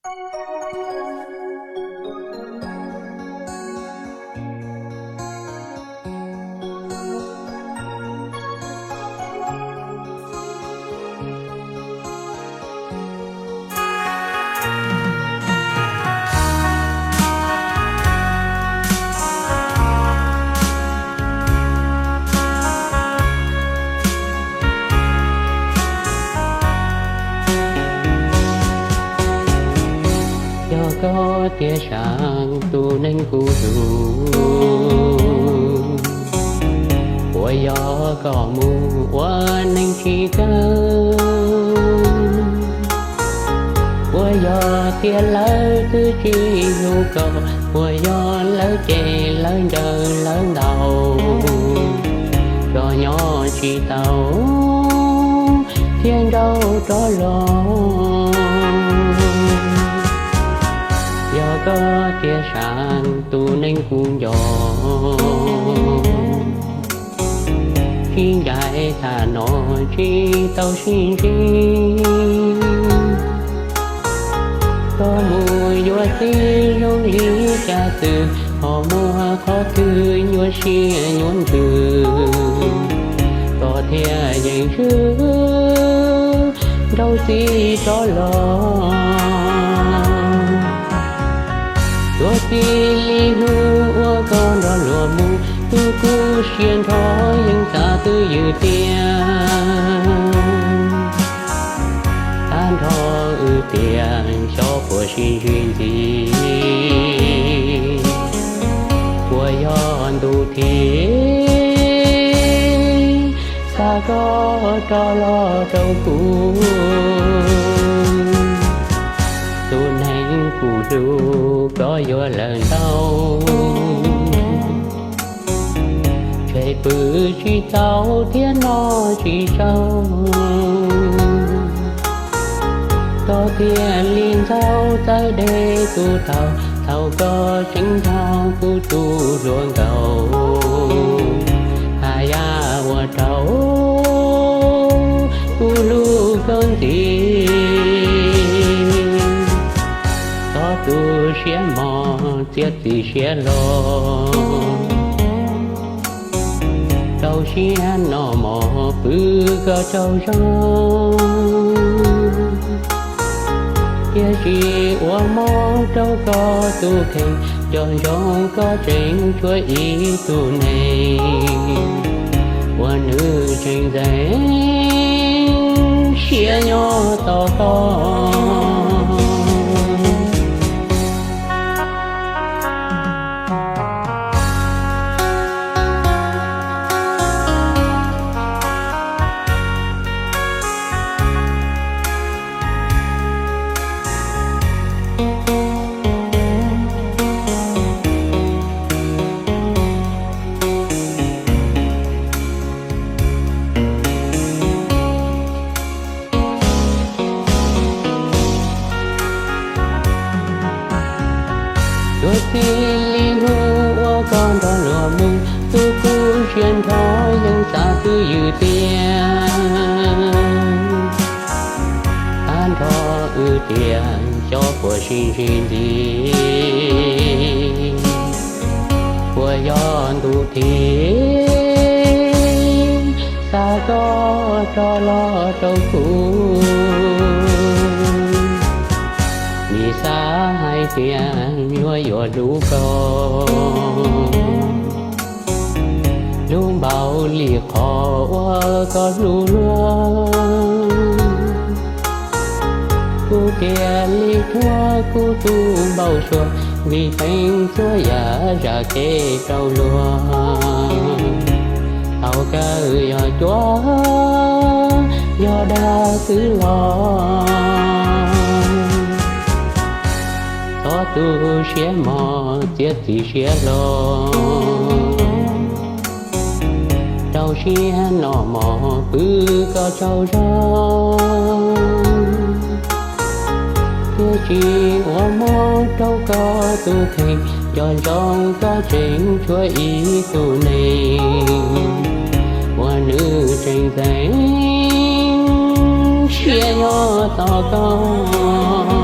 Yog koj tiag sav tus neeg kuv hlub, puas yog koj mus ua neeg tsis kawg? Puas yog tiag lawv twb tsis hlub koj? Puas yog lawv cem lawv ncaws lawv ntaus, tso nyob tsis tau thiab nrauj rov los? Yog koj tiag sav tus neeg kuv nco, sib ncaim tham no tsis tau sib ntsib. Koj mus yuav txiv zoo li cas twg, ho muaj qhov twg nyuaj siab nyuaj ntsws, koj thiaj yeej swb nrauj txiv rov los? Tuav txij li hnub uas koj nrog luag mus, tus kuv siab nrho yeej xav twj ywm tiag. Tag nrho wb tias xyov puas sib ntsib ntxiv, puas yog ntuj thiab xa koj rov los rau kuv. Tus neeg kuv hlub koj yuav lawm ntau, tseg pw tsis tau thiab noj tsis tsaug. Koj thiaj li ntxhov txawv dej tus taug, thaum koj tseem nrog kuv tu hluas nkauj. Haj yam ua rau kuv hlub koj ntxiv, txhob tu siab mos txiav txim siab hlo, rau siab noj mov pw kom tsaug zog. Tiam sis ua mob rau koj tus kheej, nco ntsoov koj tseem tshuav ib tug neeg uas nws tseem ntxeev siab nyob tos koj. Tuav txij li hnub uas koj nrog luag mus, tus kuv siab nrho yeej xav twj ywm tiag. Tag nrho wb tias xyov puas sib ntsib ntxiv, puas yog ntuj thiab xa koj rov los rau kuv. Nim xav hais tias luag yuav hlub koj, hlub npaum li qhov uas koj hlub luag. Kuv thiaj li rhuav kuv tus npau suav, vim feem txhua yam zam kev rau luag. Thaum kawg yog cuav yog dag xwb los, txhob tu siab mos txiav txim siab hlo, rau siab noj mov pw kom tsaug zog. Tiam sis ua mob rau koj tus kheej, nco ntsoov koj tseem tshuav ib tug neeg uas nws tseem ntxeev siab nyob tos koj.